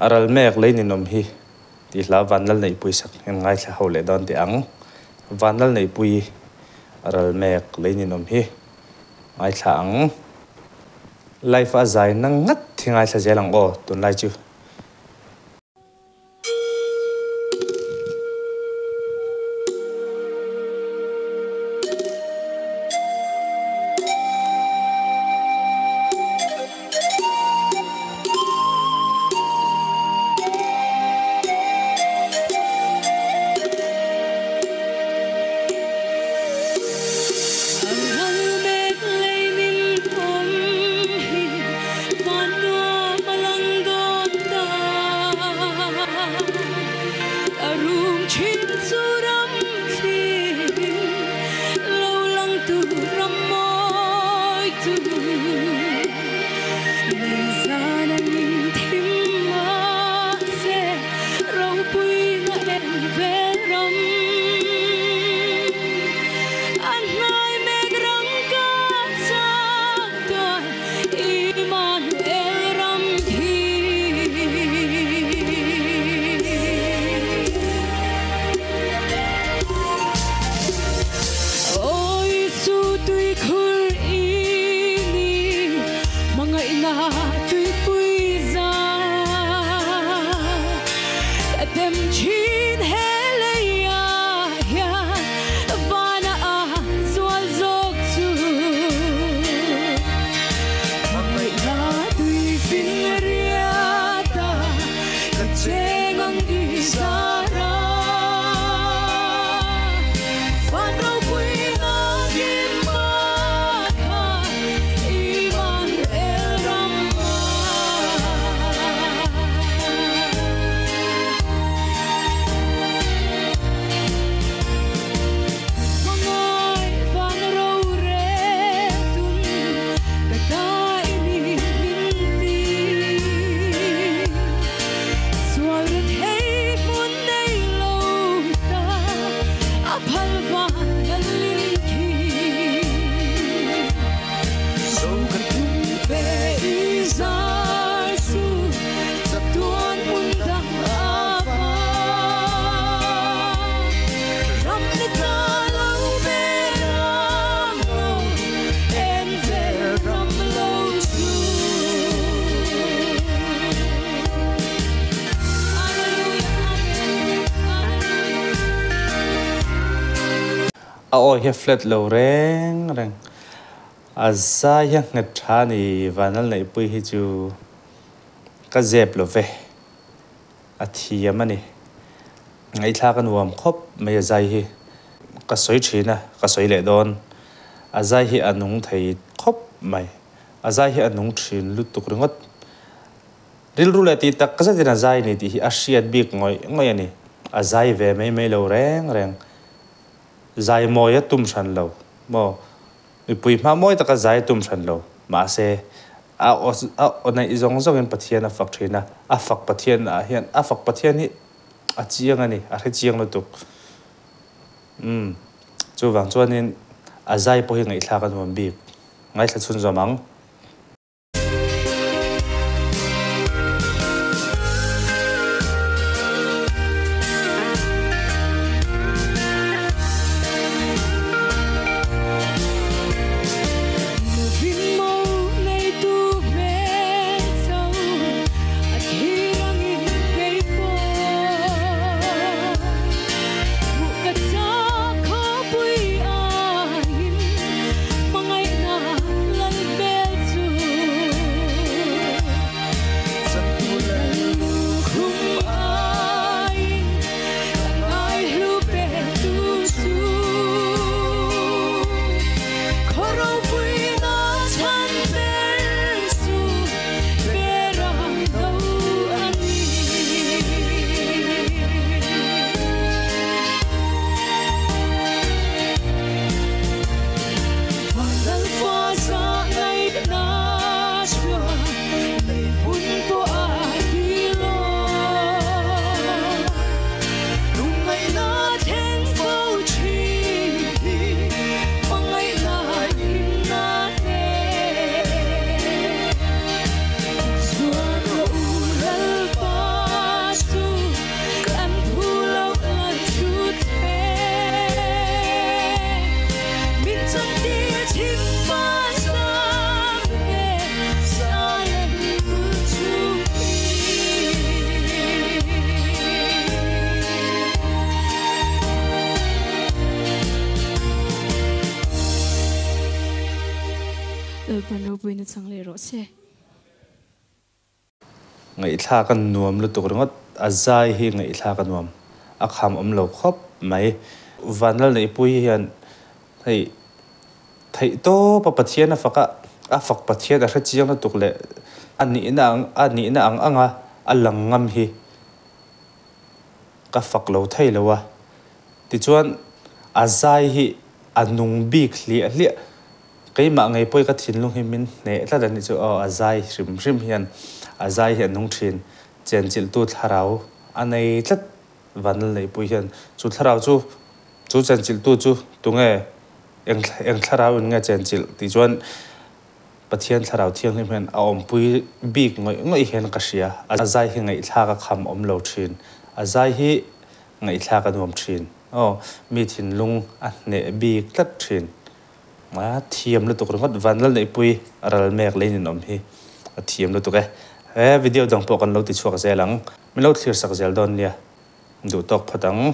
A ral mek lei ninawm hi tih hla Vanlal Neihpui sak hian ngaithla ho leh dawn teh ang. Vanlal Neihpui a ral mek lei ninawm hi ngaithla ang. Live a zai na ngat hi ngaithla zel ang aw tunlai chu. A aw hi a flat lo reng reng. A zai hi a nghet tha a ni, Vanlal Neihpui hi chu ka zep lo ve, a thiam a ni. Ngaihthlak a nuam khawp mai a zai hi. Ka sawi thin a, ka sawi leh dawn. A zai hi a nung thei khawp mai. A zai hi a nung thin lutuk ringawt. Rilru leh tih tak zetin a zai ni tih hi a hriat bik ngawih ngawih a ni. A zai ve mai mai lo reng reng. Zai mawi a tum hran lo maw? Mipui hma mawi taka zai a tum hran lo. Mahse, a aw a aw neih zawng zawngin Pathian a fak thin a, a fak Pathian ah hian a fak Pathian hi a chiang a ni, a hre chiang lutuk. Umm, chuvang chuanin a zai pawh hi ngaihthlak a nuam bik. Ngaithla chhunzawm ang. se. Ngaihthlak a nuam lutuk ringawt, a zai hi ngaihthlak a nuam, a kham awm lo khawp mai. Vanlal Neihpuii hian hei theih tawp a Pathian a fak a, a fak Pathian a hre chiang lutuk leh a nihna ang a nihna ang anga a lang ngam hi ka fak lo thei lo a. Tichuan a zai hi a nung bik hliah hliah. Keimah ngei pawh i ka thinlung hi min hneh tlat a nih chu aw, a zai hrim hrim hian a zai hi a nung thin. Chenchilhtu thlarau a nei tlat Vanlal Neihpui hian chu thlarau chu chu chenchilhtu chu tunge eng eng thlarau in nge chenchilh tih chuan Pathian thlarau thianghlim hian a awmpui bik ngawih ngawih hian ka hria. A zai hi ngaihthlak a kham awm lo thin. A zai hi ngaihthlak a nuam thin. Aw, mi thinlung a hneh bik tlat thin. A thiam lutuk ringawt Vanlal Neihpui ral mek lei ninawm hi a thiam lutuk e. He video dang pawh kan lo ti chhuak zel ang. Min lo thlir sak zel dawn nia. Duh tawk phawt ang.